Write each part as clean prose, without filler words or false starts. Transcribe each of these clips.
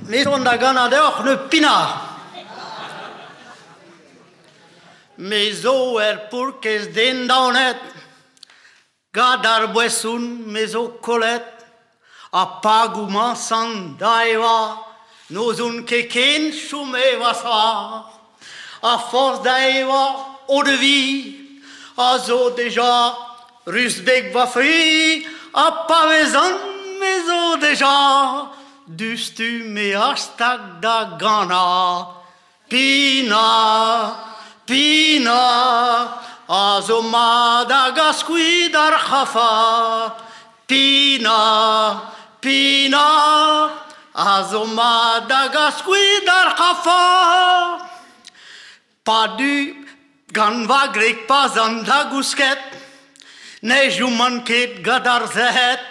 Me zo da ganañ deoc'h le pinard. Me zo er pourkez den daonet, gant ar boeson me zo kollet, ha pa gomañsan da evañ, n'ouzon ket ken chom evañ soar. A forzh da evañ eau-de-vie, a zo deja ruz-beg va fri, ha pa vezan me zo deja diouzhtu me a stag da ganañ. Pina, Pina, a zo mat hag a skuizh ar c'hafa. Pina, Pina, a zo mat hag a skuizh ar c'hafa. Pa du gant va gwreg pa'z an da gousket, ne choman ket gant ar sec'hed,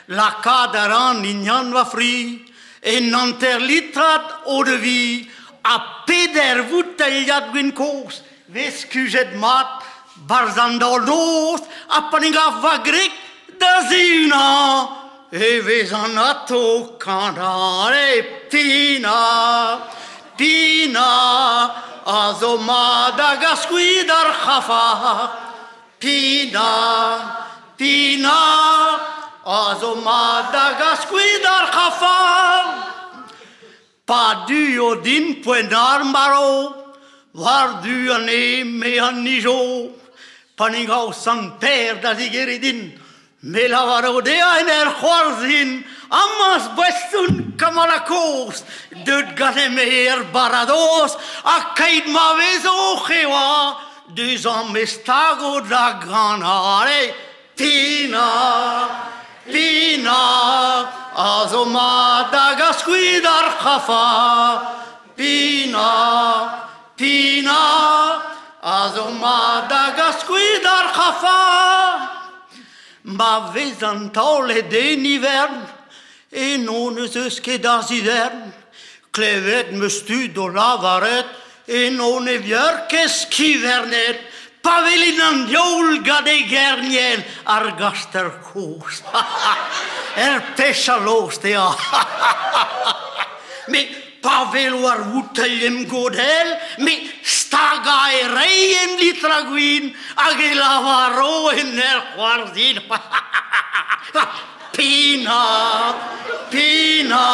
lakaat a ran hinian va fri, un hanter litrad eau-de-vie ha peder voutailhad gwin kozh 'vez kuzhet mat 'barzh an daol-noz ha pa ne gav va gwreg da zihunañ e vezan atav kanañ e Pina, Pina a zo mat hag a skuizh ar c'hafar. Pina, Pina a zo mat hag a skuizh ar c'hafar. Pa duo din poent ar marv, war-du an eme an nijo, pa ne gav Sant Pêr da zigeriñ din, me lavaro dezhañ en ur c'hoarzhin, amañ boeson kamala kozh, deut ganin-me er baradoz, ha keit ma vezo oc'h evañ, dezhañ me stago da ganañ. Pina, Pina, a zo mat hag a skuizh ar c'hafa. Pina, Pina, a zo mat hag a skuizh ar c'hafa. Ma vezan taolet en ivern, eno n'eus eus ket a zivern. Klevet 'm eus tud o lavaret eno ne vier ket skivernet pa welin an diaoul gant e gerniel ar gaster kozh. Er pech a lost eo. Met pa welo ar vouteilh em godell, me stagañ e reiñ em litra gwin hag e lavaro en ur c'hoarzhin. Pina, Pina,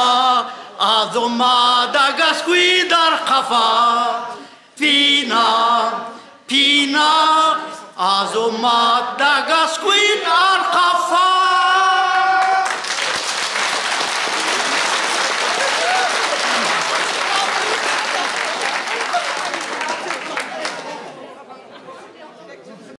a zo mat hag a skuizh ar c'hafa. Pina, Pina, a zo mat hag a skuizh ar c'hafa.